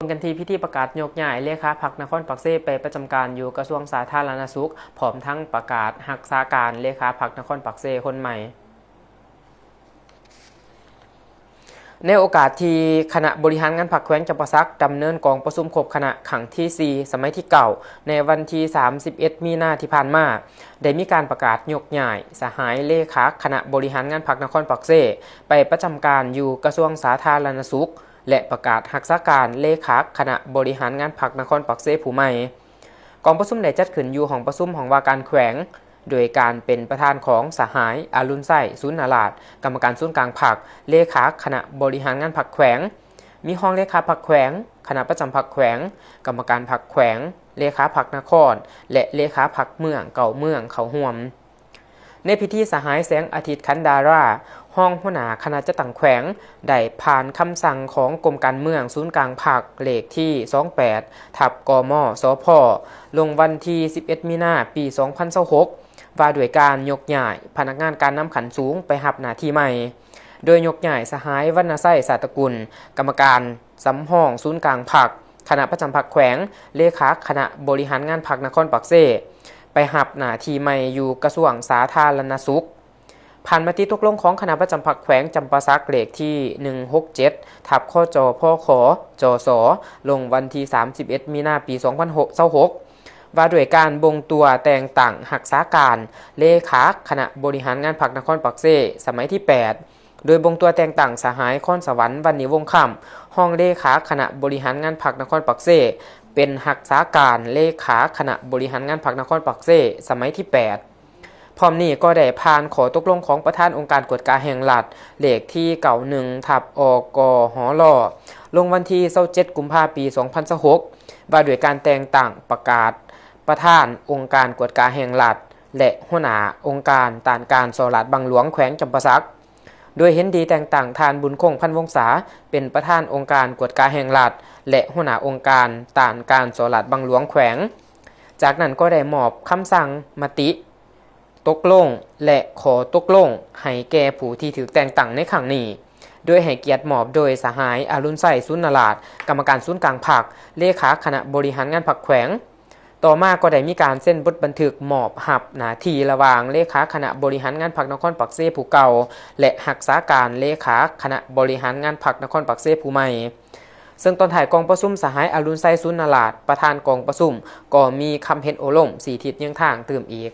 ກັນທີ່ພິທີປະກາດຍົກຍ້າຍເລຂາພັກນະຄອນປາກເຊໄປປະຈຳການຢູ່ກະຊວງສາທາລະນະສຸກ, ພ້ອມທັງປະກາດຮັກສາການເລຂາພັກນະຄອນປາກເຊຄົນໃໝ່. ໃນໂອກາດທີ່ຄະນະບໍລິຫານງານພັກແຂວງຈຳປາສັກ ດຳເນີນກອງປະຊຸມຄົບຄະນະຄັ້ງທີສີ່ ສະໄໝທີເກົ້າ ໃນວັນທີສາມສິບເອັດ ມີນາທີ່ຜ່ານມາ, ໄດ້ມີການປະກາດຍົກຍ້າຍສະຫາຍເລຂາຄະນະບໍລິຫານງານພັກນະຄອນປາກເຊ ໄປປະຈຳການຢູ່ກະຊວງສາທາລະນະສຸກ ແລະ ປະກາດຮັກສາການເລຂາຄະນະບໍລິຫານງານພັກນະຄອນປາກເຊຜູ້ໃໝ່. ກອງປະຊຸມໄດ້ຈັດຂຶ້ນຢູ່ຫ້ອງປະຊຸມຫ້ອງວ່າການແຂວງ, ໂດຍການເປັນປະທານຂອງສະຫາຍ ອາລຸນໄຊ ສູນນາລາດ, ກຳມະການສູນກາງພັກ, ເລຂາຄະນະບໍລິຫານງານພັກແຂວງ, ມີຮອງເລຂາພັກແຂວງ, ຄະນະປະຈຳພັກແຂວງ, ກຳມະການພັກແຂວງ, ເລຂາພັກນະຄອນ ແລະ ເລຂາພັກເມືອງ ເກົ້າເມືອງເຂົ້າຮ່ວມ. ໃນພິທີ ສະຫາຍ ແສງອາທິດ ຂັນດາລາ, ຮອງຫົວໜ້າຄະນະຈັດຕັ້ງແຂວງ ໄດ້ຜ່ານຄຳສັ່ງຂອງກົມການເມືອງສູນກາງພັກ ເລກທີ ສອງແປດ ທັບ ກມ ສພ ລົງວັນທີ ສິບເອັດ ມີນາ ປີ ສອງພັນຊາວຫົກ ວ່າດ້ວຍການຍົກຍ້າຍພະນັກງານການນຳຂັ້ນສູງໄປຮັບໜ້າທີ່ໃໝ່, ໂດຍຍົກຍ້າຍສະຫາຍ ວັນນະໄຊ ສາດຕະກຸນ, ກຳມະການ ສຳຮອງສູນກາງພັກ, ຄະນະປະຈຳພັກແຂວງ, ເລຂາຄະນະບໍລິຫານງານພັກນະຄອນປາກເຊ ໄປຮັບໜ້າທີ່ໃໝ່ຢູ່ກະຊວງສາທາລະນະສຸກ. ຜ່ານມະຕິຕົກລົງຂອງຄະນະປະຈຳພັກແຂວງຈຳປາສັກ ເລກທີ ໜຶ່ງຫົກເຈັດ ທັບ ຄຈ ພຂ ຈສ ລົງວັນທີ ສາມສິບເອັດ ມີນາ ປີ ສອງພັນຊາວຫົກ ວ່າດ້ວຍການບົ່ງຕົວແຕ່ງຕັ້ງຮັກສາການເລຂາຄະນະບໍລິຫານງານພັກນະຄອນປາກເຊ ສະໄໝທີແປດ ໂດຍບົ່ງຕົວແຕ່ງຕັ້ງສະຫາຍ ຄອນສະຫວັນ ວັນນີວົງຄຳ, ຮອງເລຂາຄະນະບໍລິຫານງານພັກນະຄອນປາກເຊ ເປັນຮັກສາການເລຂາຄະນະບໍລິຫານງານພັກນະຄອນປາກເຊ ສະໄໝທີແປດ. ພ້ອມນີ້ກໍໄດ້ຜ່ານຂໍ້ຕົກລົງຂອງປະທານອົງການກວດກາແຫ່ງລັດ ເລກທີ ເກົ້າໜຶ່ງ ທັບ ອກຫລ ລົງວັນທີ ຊາວເຈັດ ກຸມພາ ປີ ສອງພັນຊາວຫົກ ວ່າດ້ວຍການແຕ່ງຕັ້ງປະກາດປະທານອົງການກວດກາແຫ່ງລັດ ແລະ ຫົວໜ້າອົງການຕ້ານການສໍ້ລາດບັງຫຼວງແຂວງຈຳປາສັກ. ໂດຍເຫັນດີແຕ່ງຕັ້ງທ່ານ ບຸນຄົງ ພັນວົງສາ ເປັນປະທານອົງການກວດກາແຫ່ງລັດ ແລະ ຫົວໜ້າອົງການຕ້ານການສໍ້ລາດບັງຫຼວງແຂວງ. ຈາກນັ້ນກໍໄດ້ມອບຄຳສັ່ງ, ມະຕິຕົກລົງ ແລະ ຂໍ້ຕົກລົງໃຫ້ແກ່ຜູ້ທີ່ຖືກແຕ່ງຕັ້ງໃນຄັ້ງນີ້, ໂດຍໃຫ້ກຽດມອບໂດຍສະຫາຍ ອາລຸນໄຊ ສູນນາລາດ, ກຳມະການສູນກາງພັກ, ເລຂາຄະນະບໍລິຫານງານພັກແຂວງ. ຕໍ່ມາກໍໄດ້ມີການເຊັນບົດບັນທຶກມອບຮັບໜ້າທີ່ລະຫວ່າງເລຂາຄະນະບໍລິຫານງານພັກນະຄອນປາກເຊຜູ້ເກົ່າ ແລະ ຮັກສາການເລຂາຄະນະບໍລິຫານງານພັກນະຄອນປາກເຊຜູ້ໃໝ່. ເຊິ່ງຕອນທ້າຍກອງປະຊຸມ ສະຫາຍ ອາລຸນໄຊ ສູນນາລາດ, ປະທານກອງປະຊຸມ, ກໍມີຄຳເຫັນໂອ້ລົມຊີ້ທິດຍ່າງທາງຕື່ມອີກ.